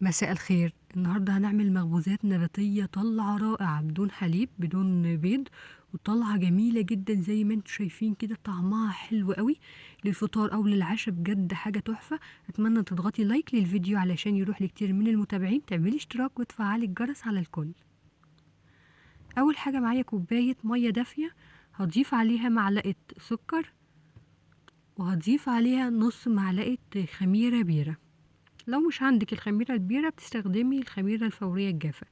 مساء الخير. النهارده هنعمل مخبوزات نباتية طلعة رائعة بدون حليب بدون بيض، وطلعة جميلة جدا زي ما انتم شايفين كده، طعمها حلو قوي للفطار او للعشاء، بجد حاجة تحفة. اتمنى تضغطي لايك للفيديو علشان يروح لكتير من المتابعين، تعملي اشتراك وتفعلي الجرس على الكل. اول حاجة معايا كوباية مية دافية، هضيف عليها معلقة سكر، وهضيف عليها نص معلقة خميرة بيرة. لو مش عندك الخميرة البيرة بتستخدمي الخميرة الفورية الجافة.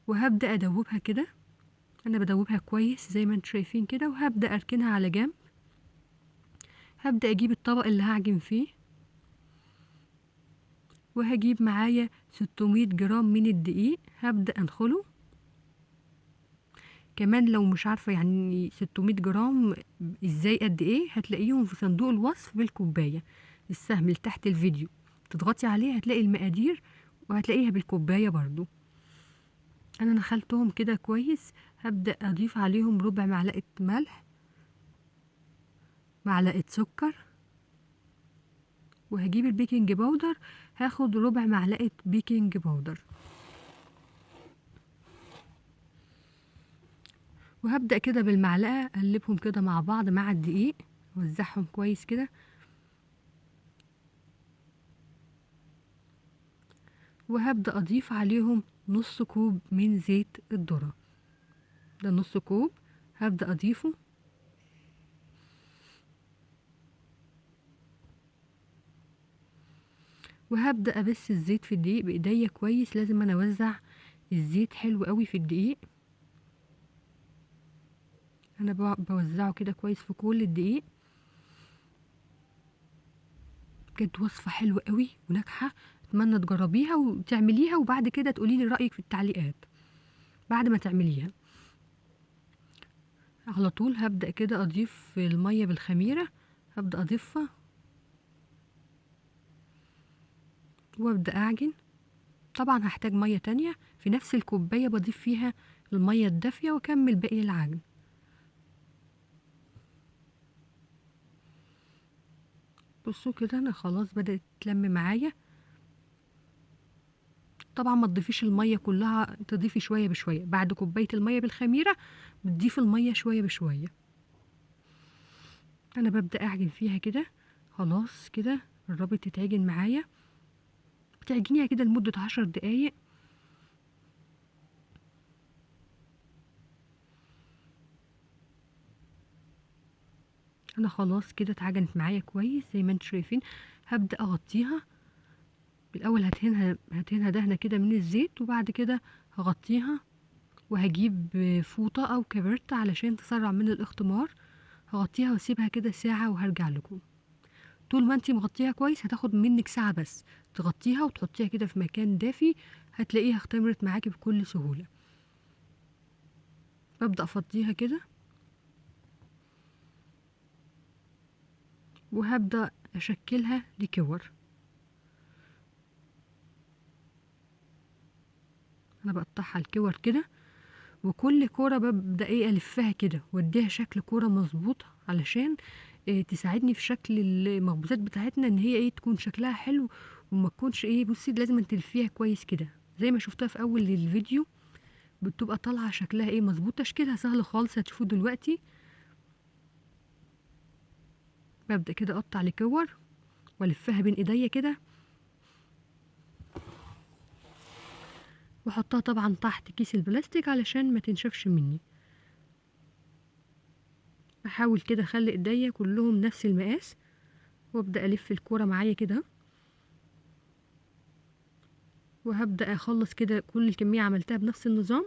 وهبدأ أدوبها كده، أنا بدوبها كويس زي ما انتم شايفين كده، وهبدأ أركنها على جنب. هبدأ أجيب الطبق اللي هعجن فيه، وهجيب معايا 600 جرام من الدقيق، هبدأ أنخله. كمان لو مش عارفة يعني 600 جرام ازاي قد ايه، هتلاقيهم في صندوق الوصف بالكوباية، السهم اللي تحت الفيديو تضغطي عليه هتلاقي المقادير، وهتلاقيها بالكوباية برضو. انا نخلتهم كده كويس. هبدأ اضيف عليهم ربع معلقة ملح، معلقة سكر، وهجيب ال baking powder، هاخد ربع معلقة baking powder. وهبدأ كده بالمعلقة اقلبهم كده مع بعض مع الدقيق، اوزعهم كويس كده. وهبدأ أضيف عليهم نص كوب من زيت الذرة، ده نص كوب هبدأ أضيفه. وهبدأ أبس الزيت في الدقيق بإيديا كويس، لازم أنا أوزع الزيت حلو قوي في الدقيق. أنا بوزعه كده كويس في كل الدقيق. بجد وصفة حلوة قوي وناجحة، اتمنى تجربيها وتعمليها، وبعد كده تقولي لي رأيك في التعليقات بعد ما تعمليها. على طول هبدأ كده اضيف المية بالخميرة، هبدأ اضيفها وابدأ اعجن. طبعا هحتاج مية تانية في نفس الكوباية بضيف فيها المية الدافية، واكمل باقي العجن. بصوا كده انا خلاص بدأت تلم معايا. طبعا ما تضيفيش المية كلها، تضيفي شوية بشوية. بعد كوباية المية بالخميرة بتضيفي المية شوية بشوية. انا ببدأ اعجن فيها كده، خلاص كده قربت تتعجن معايا. بتعجنيها كده لمدة 10 دقايق. انا خلاص كده اتعجنت معايا كويس زي ما انتم شايفين. هبدأ اغطيها بالاول، هدهنها دهنه كده من الزيت، وبعد كده هغطيها. وهجيب فوطه او كبرت علشان تسرع من الاختمار، هغطيها واسيبها كده ساعه وهرجع لكم. طول ما انتي مغطيها كويس هتاخد منك ساعه بس، تغطيها وتحطيها كده في مكان دافي، هتلاقيها اختمرت معاكي بكل سهوله. ببدا افضيها كده، وهبدا اشكلها لكور. انا بقطعها الكور كده، وكل كوره ببدا ايه الفها كده واديها شكل كوره مظبوط، علشان إيه تساعدني في شكل المخبوزات بتاعتنا، ان هي ايه تكون شكلها حلو وما تكونش ايه. بصي لازم تلفيها كويس كده زي ما شفتها في اول الفيديو، بتبقى طالعه شكلها ايه مظبوط. تشكيلها سهل خالص، هتشوفوه دلوقتي. ببدا كده اقطع الكور والفها بين ايديا كده، واحطها طبعا تحت كيس البلاستيك علشان ما تنشفش مني. بحاول كده اخلي ايديا كلهم نفس المقاس، وابدا الف الكوره معايا كده، وهبدا اخلص كده كل الكميه عملتها بنفس النظام.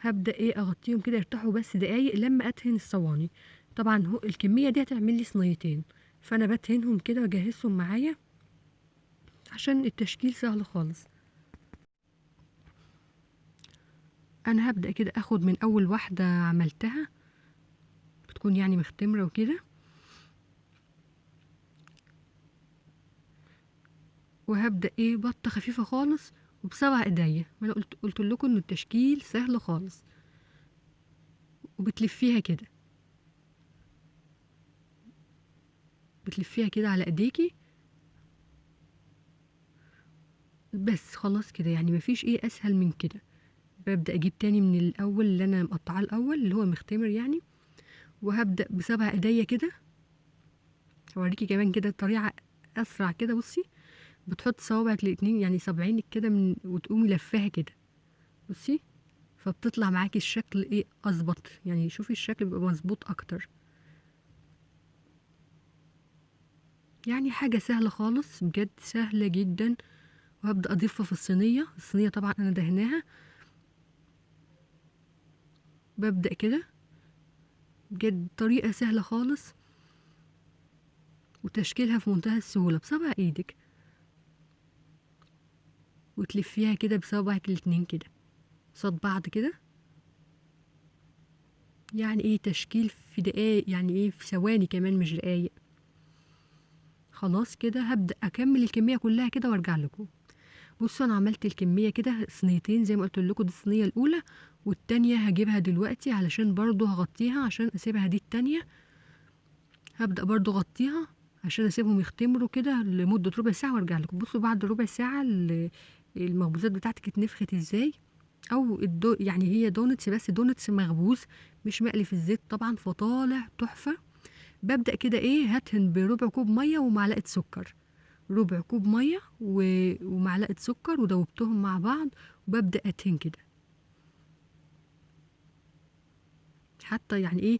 هبدا ايه اغطيهم كده يرتاحوا بس دقايق لما ادهن الصواني. طبعا هو الكميه دي هتعمل لي صينيتين، فانا بدهنهم كده واجهزهم معايا عشان التشكيل سهل خالص. انا هبدأ كده اخد من اول واحدة عملتها، بتكون يعني مختمرة وكده، وهبدأ ايه بطة خفيفة خالص وبسبع ايديا. ما انا قلت لكم ان التشكيل سهل خالص. وبتلفيها كده، بتلفيها كده على ايديكي. بس خلاص كده، يعني مفيش ايه اسهل من كده. ببدأ اجيب تاني من الاول اللي انا مقطعاه الاول اللي هو مختمر يعني، وهبدأ بسبع ايديا كده. هوريكي كمان كده الطريقة اسرع كده. بصي بتحط صوابعك الاتنين يعني صابعينك كده من، وتقومي لفاها كده بصي، فبتطلع معاكي الشكل ايه اظبط، يعني شوفي الشكل بيبقى مظبوط اكتر. يعني حاجة سهلة خالص بجد، سهلة جدا. وهبدأ اضيفها في الصينية. الصينية طبعا انا دهناها. ببدأ كده بجد، طريقة سهلة خالص وتشكيلها في منتهى السهولة بصبع ايدك، وتلفيها كده بصابعك الاتنين كده قصاد بعض كده. يعني ايه تشكيل في دقايق، يعني ايه في ثواني كمان مش دقايق. خلاص كده هبدأ اكمل الكمية كلها كده وارجع لكم. بصوا انا عملت الكمية كده صينيتين زي ما قلت لكم، دي الصينية الاولى والتانية هجيبها دلوقتي علشان برضو هغطيها عشان اسيبها دي التانية. هبدأ برضو اغطيها عشان اسيبهم يختمروا كده لمدة ربع ساعة وارجع لكم. بصوا بعد ربع ساعة المخبوزات بتاعتك اتنفخت ازاي، او يعني هي donuts، بس donuts مخبوز مش مقلي في الزيت طبعا، فطالع تحفة. ببدأ كده ايه، هدهن بربع كوب مية ومعلقة سكر، ربع كوب مية ومعلقة سكر، ودوبتهم مع بعض وببدأ ادهن كده. حتى يعني ايه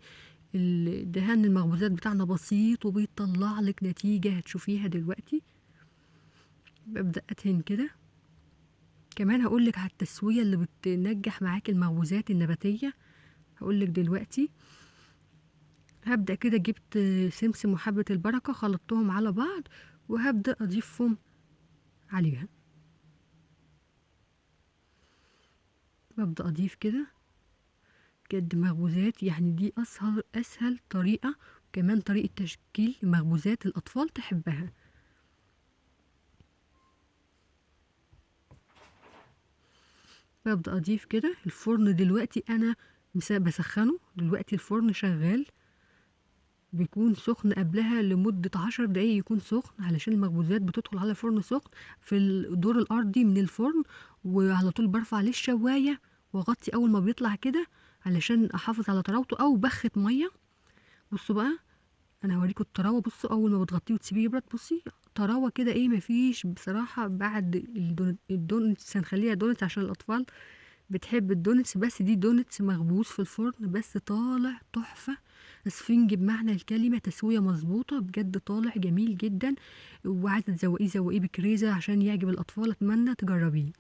الدهان المخبوزات بتاعنا بسيط وبيطلع لك نتيجة هتشوفيها دلوقتي. ببدأ ادهن كده. كمان هقولك على التسوية اللي بتنجح معاك المخبوزات النباتية، هقولك دلوقتي. هبدأ كده جبت سمسم وحبة البركة خلطتهم على بعض وهبدأ اضيفهم عليها. ببدأ اضيف كده بجد مخبوزات، يعني دي اسهل طريقة، وكمان طريقة تشكيل مخبوزات الاطفال تحبها. ببدأ اضيف كده. الفرن دلوقتي انا بسخنه دلوقتي، الفرن شغال، بيكون سخن قبلها لمدة 10 دقايق يكون سخن، علشان المخبوزات بتدخل على فرن سخن في الدور الارضي من الفرن، وعلى طول برفع عليه الشواية واغطي اول ما بيطلع كده علشان احافظ على طراوته، او بخة مية. بصوا بقى انا هوريكم الطراوة. بصوا اول ما بتغطيه وتسيبيه يبرد، بصي طراوة كده ايه، مفيش بصراحة. بعد ال donuts هنخليها donuts عشان الاطفال بتحب ال donuts، بس دي donuts مخبوز في الفرن بس طالع تحفة، اسفنج بمعنى الكلمة، تسوية مظبوطة بجد، طالع جميل جدا. وعايزة تزوقيه زوقيه بكريزة عشان يعجب الاطفال. اتمنى تجربيه.